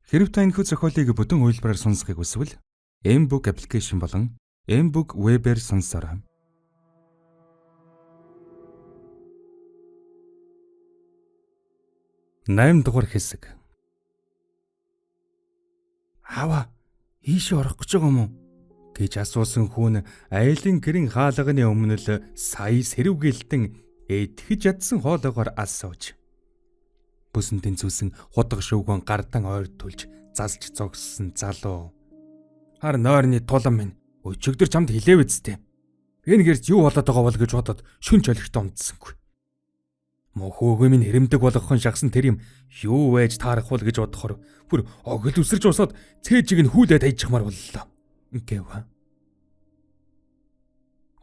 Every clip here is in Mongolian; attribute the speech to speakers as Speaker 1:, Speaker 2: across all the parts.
Speaker 1: Хэрв та энэхүү зохиолыг бүтэн хувилбараар сонсохыг хүсвэл mBook application болон mBook web-ээр сонсоорой. 8 дугаар хэсэг. Аава, ийшээ орох гэж байгаа юм уу? гэж асуусан хүн айлын гэрийн хаалганы өмнө л сая сэрвгэлтэн эдгэж ядсан хоолоогоор асууж. Бүсэнтэн зүсэн худаг шөвгөн гардан ойр түлж засч зогссон залуу. Хар нойрны тулам минь өчигдөр чамд хэлээв үсттэй. Энэ гэрч юу болоод байгаа бол гэж бодоод шүн чөлөгтөө унтсангүй. Мөхөөгөө минь хэрэмдэг болгохон шахсан тэр юм юу байж таарах бол гэж бодохоор бүр огл үсэрч усаад цээжийг нь хүүлээд хайчихмаар боллоо гэв.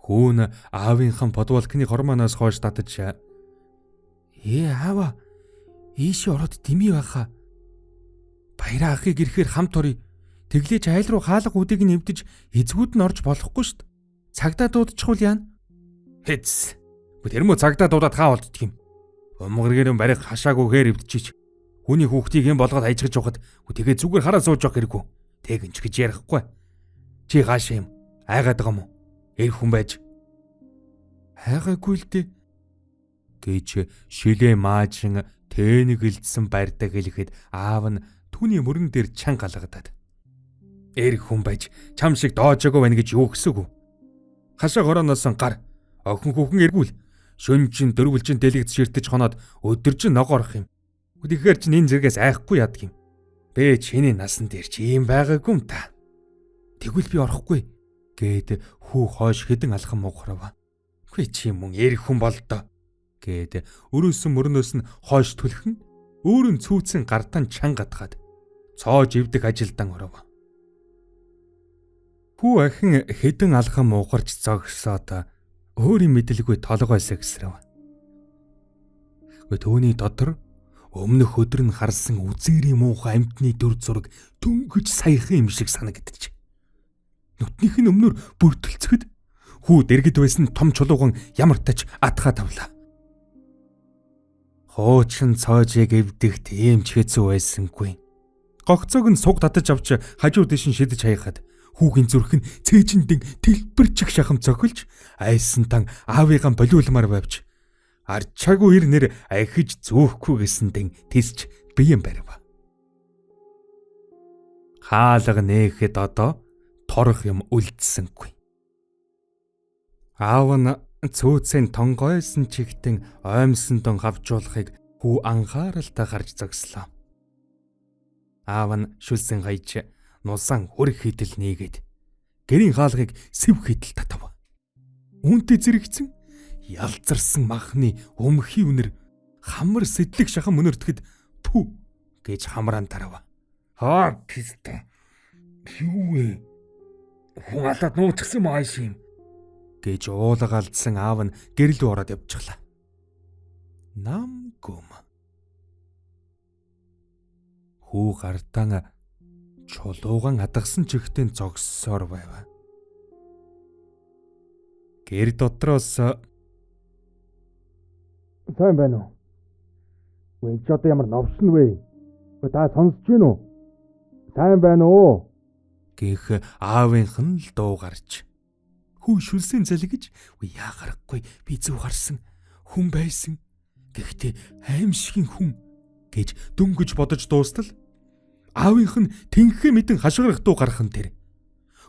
Speaker 1: Хүүн аавынхан подволкны хормоноос хойш татаж "Ээ аава, ийшээ ороод дими байхаа. Баяраа ахыг ирэхээр хамт оръё. Тэглээч айл руу хаалга үдийг нь эвдэж эзгүүд нь орж болохгүй шт. Цагдаа дуудчихвал яана?" Хэц. Тэр мө цагдаа дуудаад хаа болддөг юм. Умгаргээр нь барих хашаагүй хээр эвдчихэж хүний хүүхдийг юм болгоод хайжгаж явахад тэгээ зүгээр хараа сууж явах хэрэггүй. Тэгэнч гэж ярихгүй. Чи хаашаа юм? Айгаад байгаа юм уу? Эр хүн байж. Айгаагүй л дээ гэж шилээ маажин тэнэгэлдсэн барьдаг хэлэхэд аав нь түүний мөрөн дээр чанга алгадаад. Эр хүн байж чам шиг доожоогүй байна гэж юу гэсэн үг вэ? Хашаа хорооноос гар охин хүүхэн эргүүл шөн чин дөрвөлжин дэлгэц ширтэж хоноод өдөржин ногоорох юм. Тэгэхээр чин энэ зэргээс айхгүй яадаг юм. Бэ чиний насан дээр чи юм байгаагүй юм та. Тэгвэл би орохгүй гээд хүү хойш хэдэн алхам муухрав. Үгүй чи мөн эр хүн болдоо гээд өрөөсөн мөрнөөс нь хойш түлхэн өөрөн цүүцэн гартан чанга гатгаад цоож эвдэх ажилдан оров. Хүү ахин хэдэн алхам муухарч зогсоод өөрийн мэдлгүй толгой сэгсрэв. Түүний дотор өмнөх өдөр нь харсан үзээрийн муухай амьтны дүр зураг дөнгөж саяхан юм шиг санагдчих. Нүтнийх нь өмнөр бүртэлцэхэд хүү дэргэд байсан том чулууган ямар тач атгаа тавлаа. Хуучин цоожийг эвдэх тийм ч хэцүү байсангүй. Гогцоог нь суг татаж авч хажуу тийш нь шидэж хаяхад хүүгийн зүрх нь цээжиндэн дэлбэрчих шахам цохилж айсан тан аавыгаа болиулмаар байвч арчаагүй эр нэр ахиж зүүхгүй гэсэндэн тэсч биеэн барив. Хаалга нээхэд одоо торох юм үлдсэнгүй. Аав нь цөөцэн тонгойсон чигтэн оймсон дон хавжуулахыг хүү анхааралтай харж зогслоо. Аав нь шүлсэн хаяж нусан хөрх хитэл нээгээд гэрийн хаалгыг сэв хитэл татав. Үүнтэй зэрэгцэн ялзарсан махны өмхий үнэр хамар сэтлэг шахан мөнөртөхөд пү гэж хамраан тарав.
Speaker 2: Хаа писта. Юу вэ? Хүн алаад нуучихсан юм ааш юм
Speaker 1: гэж уулга алдсан аав нь гэрэл рүү ороод явчихлаа. Нам гүм. Хүү гартан чулууган адагсан чигтэн зогссоор байв. Гэр дотроос
Speaker 2: "Сайн байна уу? Үгүй чи одоо ямар новшин вэ? Үгүй та сонсож байна уу? Сайн байна уу?"
Speaker 1: гэх аавынх нь л дуу гарч. Хүү шүлсэн залгиж яа гарахгүй би зөв харсан хүн байсан. Гэхдээ аимшигын хүн гэж дөнгөж бодож дуустал аавынх нь тэнхээ мэдэн хашгирах дуу гарах нь тэр.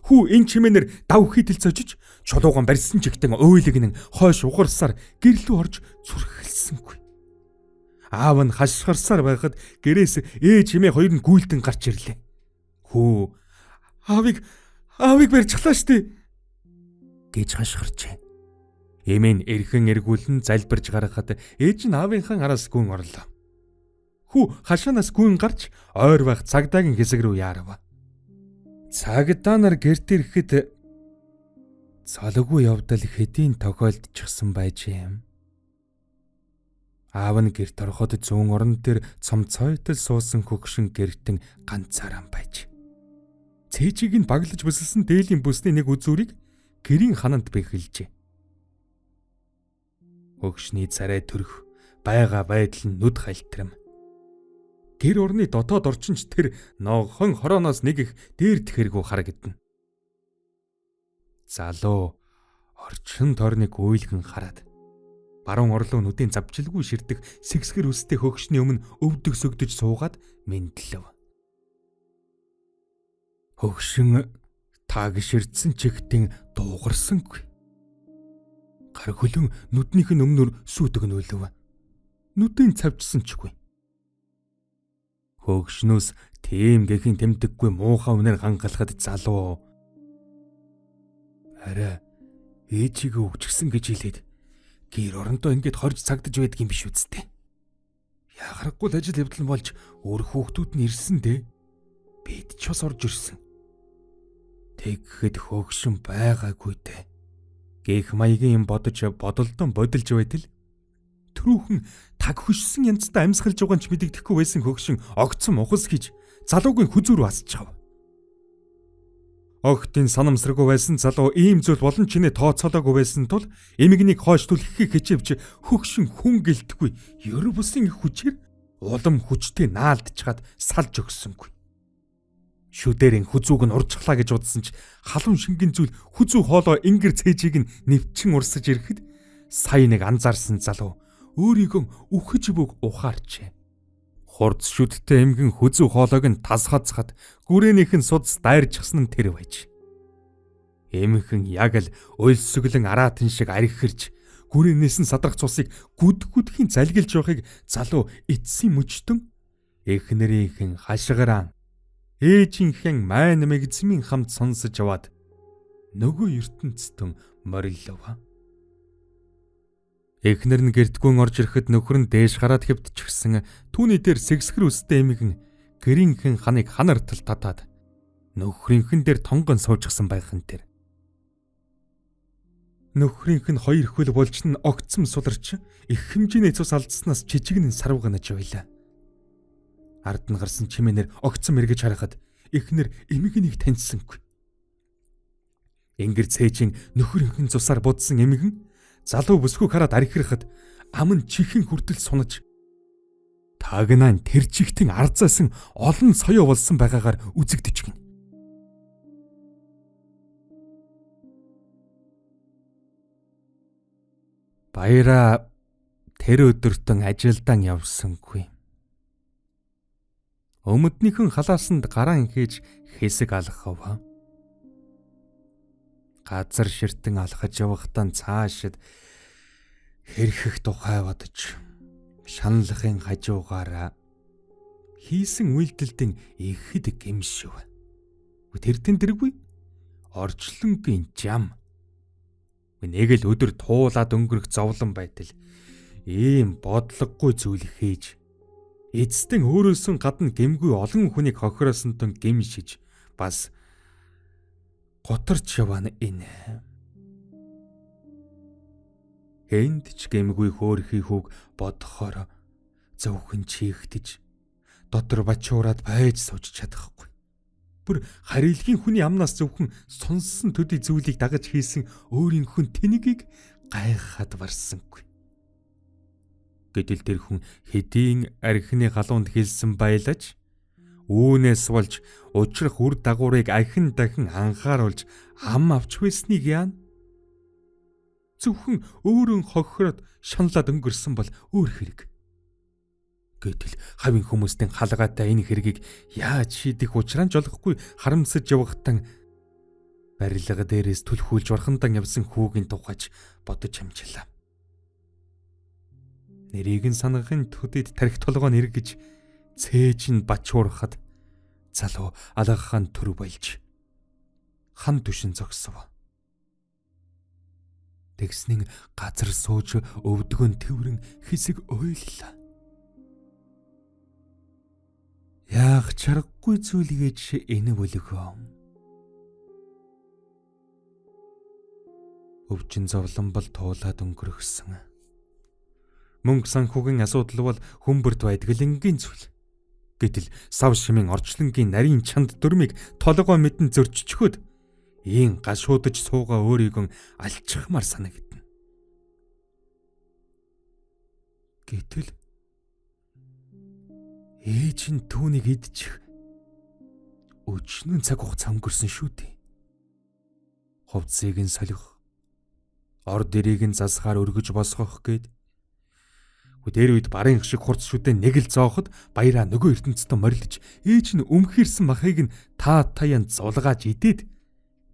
Speaker 1: Хүү энэ чимээнэр дав хитэл цожиж чулууган барьсан чигтэн уйлэгнэн хойш ухарсаар гэрлүү орж зүрхэлсэнгүй. Аав нь хашгирсаар байхад гэрээс ээж хэмээ хоёр нь гүйлдэн гарч ирлээ. Хүү аавыг барьчихлаа штэ гэж хашгирчээ. Эмээ нь эрхэн эргүүлэн залбирж гаргахад ээж нь аавынхан араас гүн орлоо. Хүү хашаанаас гүн гарч ойр байх цагдаагийн хэсэг рүү яарав. Цагдаа нар гэрт ирэхэд цалгүй явдал хэдийн тохиолдчихсан байжээ. Аав нь гэрт ороход зүүн орон дээр цомцойтол суусан хөгшин гэртэн ганцаараа байж. Цээжийг нь баглаж бүсэлсэн дээлийн бүсний нэг үзүүрийг гэрийн хананд бэхэлжээ. Хөгшний царай төрөх байгаа байдал нь нүд халтрам. Гэр орны дотоод орчин ч тэр ногхон хорооноос нэг их дээр тэхэргүй харагдана. Залуу орчин тойрныг уйлган хараад баруун орлоо нүдийн завжилгүй ширдэх сэгсгэр үстэй хөгшний өмнө өвдөг сөгдөж суугаад мэндлэв. Хөгшин тааг ширдсэн чигтэн дуугарсангүй. Гар хөлөн нүднийх нь өмнөр сүйдэг нөлөв. Нүдийн цавжсан чгүй. Хөгшнөөс тийм гэхийн тэмдэггүй муухай үнээр хангалахад залуу арай ээжигээ өгчихсэн гэж хэлээд гэр орондоо ингэж хорж цагдаж байдаг юм биш үсттэй. Яхарахгүй л ажил явдал нь болж өөр хүүхдүүд нь ирсэн дээ. Бид ч бас орж ирсэн. Тэгэхэд хөөгшин байгаагүй дээ. Гэх маягийн юм бодож бодолдон бодилж байтал түрүүхэн таг хөшсөн янзтай амьсгалж байгаа нь ч мэдэгдэхгүй байсан хөгшин огцом ухас хийж залуугийн хүзүүр асчихав. Огтын санамсаргүй байсан залуу ийм зүйл болон чинээ тооцоолоогүй байсан тул эмгнийг хойш түлхэхийг хичээвч хөгшин хүн гэлтгүй ер бусын их хүчээр улам хүчтэй наалдчихад салж өгсөнгүй. Шүдэрийн хүзүүг нь уржглаа гэж удсан ч халуун шингэн зүйл хүзүү хоолой ингэр цээжийг нь нэвчин урсаж ирэхэд сая нэг анзаарсан залуу өөрийгөө үхэж бүг ухаарчээ. Хурц шүдтэй эмгэн хүзүү хоолойг нь тасхацхад гүрээнийх нь судас дайрчихсан нь тэр байж. Эмхэн яг л уйлсөглөн араатан шиг архирч гүрээнээс нь садрах цусыг гүд гүдхийн залгилж явахыг залуу эцсийн мөчтөн эхнэрийнхэн хашгираан ээжийнхэн майн мэгзмийн хамт сонсож аваад нөгөө ертөнцийн мориллов. Эхнэр нь гэртгүн орж ирэхэд нөхөр нь дээш гараад хэвтчихсэн түүний дээр сэгсгэр үстэй эмгэн гэрийнхэн ханыг ханар тал татаад нөхрийнхэн дээр тонгон суужгсан байх нь тэр. Нөхрийнх нь хоёр хөл болж нь огцом суларч их хэмжээний цус алдснаас чижигнэн сарвганаж байлаа. Ард нь гарсан чимээнээр огцом эргэж харахад эхнэр эмгэнийг таньсангүй. Ингэр цээжин нөхрийнхэн цусаар будсан эмгэн залуу бүсгүй хараад архирахад ам нь чихэн хүртэл сунаж тагнаан тэр чигтэн арзаасан олон соёо болсон байгаагаар үзэгдэж гин. Баяра тэр өдөртөн ажилдан явсангүй. Өмднийхэн халаасанд гараан хийж хэсэг алхав. Газар ширтэн алхаж явахдаа цаашид хэрхэх тухай бодож шаналлахын хажуугаараа хийсэн үйлдэлтэн ихэд гимшив. Тэр тэн тэргүй орчлонгийн жам. Нэг л өдөр туулаад өнгөрөх зовлон байтал ийм бодлогогүй зүйл хийж эцэстэн өөрөөсөн гадна гэмгүй олон хүнийг хохироосонтон гимшиж бас готарч явна энэ. Энд ч гэмгүй хөөрхий хүүг бодохоор зөвхөн чихтэж дотор бачуураад байж сууж чадахгүй. Бүр харилгийн хүний амнаас зөвхөн сонссон төдий зүйлийг дагаж хийсэн өөрийнхөө тэнэгийг гайхаад барсангүй. Гэтэл тэр хүн хэдийн архины галуунд хэлсэн байлаач үүнээс болж учрах үр дагаврыг ахин дахин анхааруулж ам авч байсныг яана. Зөвхөн өөрөө хохироод шаналаад өнгөрсөн бол өөр хэрэг. Гэтэл хавийн хүмүүстийн халгаатай энэ хэргийг яаж шийдэх учраа ч олохгүй харамсаж явахтан барилга дээрээс түлхүүлж орхондан явсан хүүгийн тухайч бодож амжлаа. Нэрийг нь санахын төдийд тарих толгой нь эргэж цээж нь бачуурхад залуу алгахаан төр болж хан түшин зогсов. Тэгснэн газар сууж өвдгөн тэврэн хэсэг уйллаа. Яах чаргагүй зүйл гэж энэ бүлгөө. Өвчин зовлон бол туулаад өнгөрөхсөн. Мөнгө санхүүгийн асуудал бол хүмүүрт байдаг л энгийн зүйл. Гэтэл сав шимийн орчлонгийн нарийн чанд дүрмийг толгой мэдэн зөрчичхөд ийм гашуудаж суугаа өөрийгөө алчихмаар санагдана. Гэтэл Ээж нь түүнийг идчих өчнөн цаг хугацаа өнгөрсөн шүү дээ. Хувцсыг нь солих, ор дэрийг нь засахаар өргөж босгох гээд тэр үед барын шиг хурц шүдэ нэг л зооход Баяраа нөгөө ертөнцийн морилж ээж нь өмхийрсэн махыг нь та таян зулгааж идээд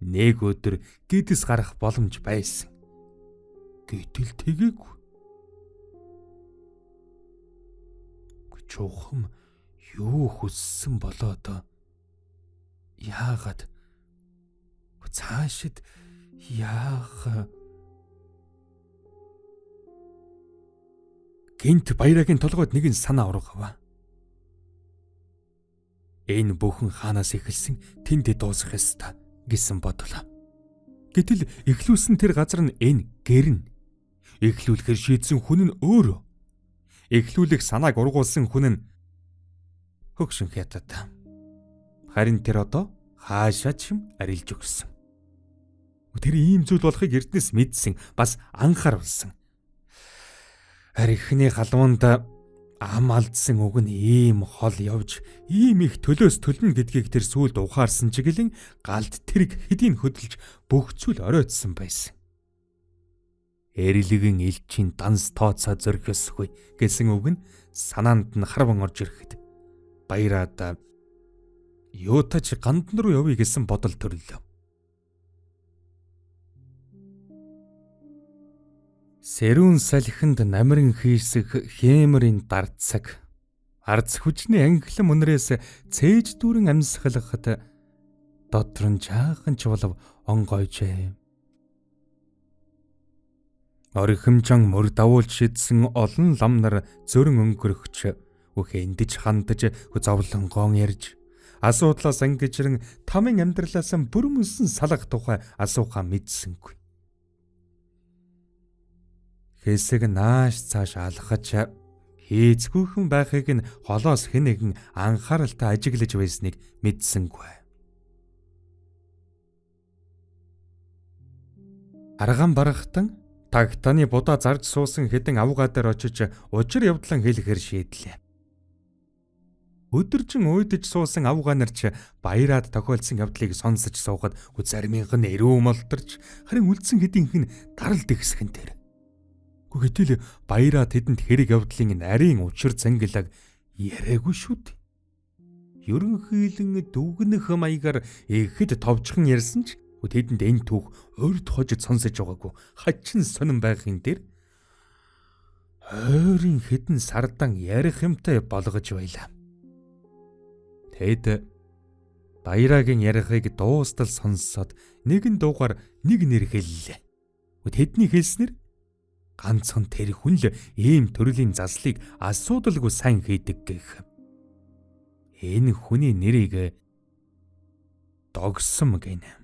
Speaker 1: нэг өдөр гэдэс гарах боломж байсан. Гэтэл тэгээгүй. Чухам юу хүссэн болоо доо? Яагаад? Цаашид яах? Гинт Баярагийн толгойд нэгэн санаа ургав. Энэ бүхэн хаанаас эхэлсэн тэнд дуусах ёстой гэсэн бодлоо. Гэтэл эхлүүлсэн тэр газар нь энэ гэр нь. Эхлүүлэхээр шийдсэн хүн нь өөрөө. Эхлүүлэх санааг ургуулсан хүн нь хөгшин хятад. Харин тэр одоо хаашаа ч юм арилж өгсөн. Тэр ийм зүйл болохыг эрдэнэс мэдсэн, бас анхааруулсан. Архины халуунд ам алдсан үг нь ийм хол явж, ийм их төлөөс төлнө гэдгийг тэр сүүлд ухаарсан чиглэн галд тэрэг хэдийн хөдөлж бүх зүйл оройтсон байсан. Эрлэгэн элчийн данс тооцоо зөрхөсгүй гэсэн үг нь санаанд нь харван орж ирэхэд Баяраад юутаж гандан руу явъя гэсэн бодол төрлөө. Сэрүүн салхинд намрын хийсэх хэмрийн дарцаг арц хүчний анхлан үнрээс цээж дүүрэн амьсгалахад дотор нь жаахан чулав онгойжээ. Орхимжан мөр давуулж шидсэн олон лам нар зөрөн өнгөрөгч эндэж хандаж зовлонгоон ярьж асуудлаас ангижран тамын амьдралаас бүрмөсөн салах тухай асуухаа мэдсэнгүй. Хэсэг нааш цааш алхаж хийцгүйхэн байхыг нь холоос хэн нэгэн анхааралтай ажиглаж байсныг мэдсэнгүй. Арган барахтан тагтаны будаа зарж суусан хэдэн авгаа дээр очиж учир явдлан хэлэхээр шийдлээ. Өдөржин уйдаж суусан авгаа нар ч Баяраад тохиолдсон явдлыг сонсож суухад заримынх нь эрүү молдорч харин үлдсэн хэдийнх нь даралт ихсхэн тэр. Гэтэл Баяраа тэдэнд хэрэг явдлын нарийн учир зангилаг яриаггүй шүү дээ. Ерөнхийлэн дүгнэх маягаар ихэд товчхон ярьсан ч тэдэнд энэ түүх урд хожид сонсож байгаагүй хачин сонин байхын дээр ойрын хэдэн сардан ярих юмтай болгож байлаа. Тэд Баярагийн ярихыг дуустал сонсоод нэгэн дуугаар нэг нэр хэллээ. Тэдний хэлснээр ганцхан тэр хүн л ийм төрлийн заслыг асуудалгүй сайн хийдэг гэх. Энэ хүний нэрийг догсом гэнэ.